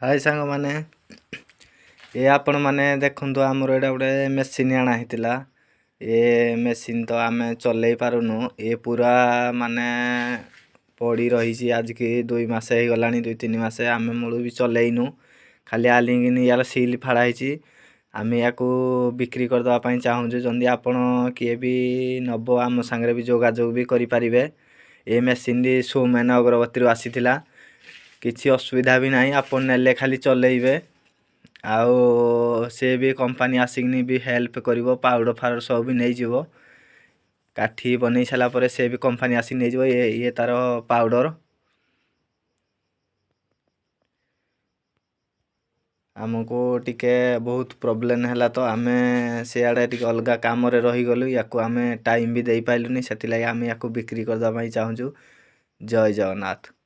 High ସାଙ୍ଗମାନେ, ଏ ଆପଣମାନେ ଦେଖନ୍ତୁ, ଆମର ଏଇଟା ଗୋଟେ ମେସିନ୍ ଆଣା ହେଇଥିଲା। ଏ ମେସିନ୍ ତ ଆମେ ଚଲେଇ ପାରୁନୁ, ଏ ପୁରା ମାନେ ପଡ଼ି ରହିଛି ଆଜିକି 2 ମାସ ହେଇଗଲାଣି, 2-3 ମାସ। ଆମେ ମୂଳୁ ବି ଚଲେଇନୁ, ଖାଲି ଆଲିଙ୍ଗିନି। ୟାର ସିଲ୍ ଫାଡ଼ା ହେଇଛି। ଆମେ ୟାକୁ ବିକ୍ରି କରିଦେବା ପାଇଁ ଚାହୁଁଛୁ। ଯଦି ଆପଣ କିଏ ବି ନେବ, ଆମ ସାଙ୍ଗରେ ବି ଯୋଗାଯୋଗ ବି କରିପାରିବେ। ଏ ମେସିନ୍ଟି ସୋମେନ ଅଗରବତୀରୁ ଆସିଥିଲା, କିଛି ଅସୁବିଧା ବି ନାହିଁ। ଆପଣ ନେଲେ ଖାଲି ଚଲେଇବେ, ଆଉ ସେ ବି କମ୍ପାନୀ ଆସିକିନି ବି ହେଲ୍ପ କରିବ। ପାଉଡ଼ର ଫାଉଡ଼ର ସବୁ ବି ନେଇଯିବ। କାଠି ବନେଇ ସାରିଲା ପରେ ସେ ବି କମ୍ପାନୀ ଆସିକି ନେଇଯିବ। ଇଏ ତାର ପାଉଡ଼ର। ଆମକୁ ଟିକେ ବହୁତ ପ୍ରୋବ୍ଲେମ୍ ହେଲା ତ ଆମେ ସିଆଡ଼େ ଟିକେ ଅଲଗା କାମରେ ରହିଗଲୁ, ୟାକୁ ଆମେ ଟାଇମ୍ ବି ଦେଇପାରିଲୁନି। ସେଥିଲାଗି ଆମେ ୟାକୁ ବିକ୍ରି କରିଦେବା ପାଇଁ ଚାହୁଁଛୁ। ଜୟ ଜଗନ୍ନାଥ।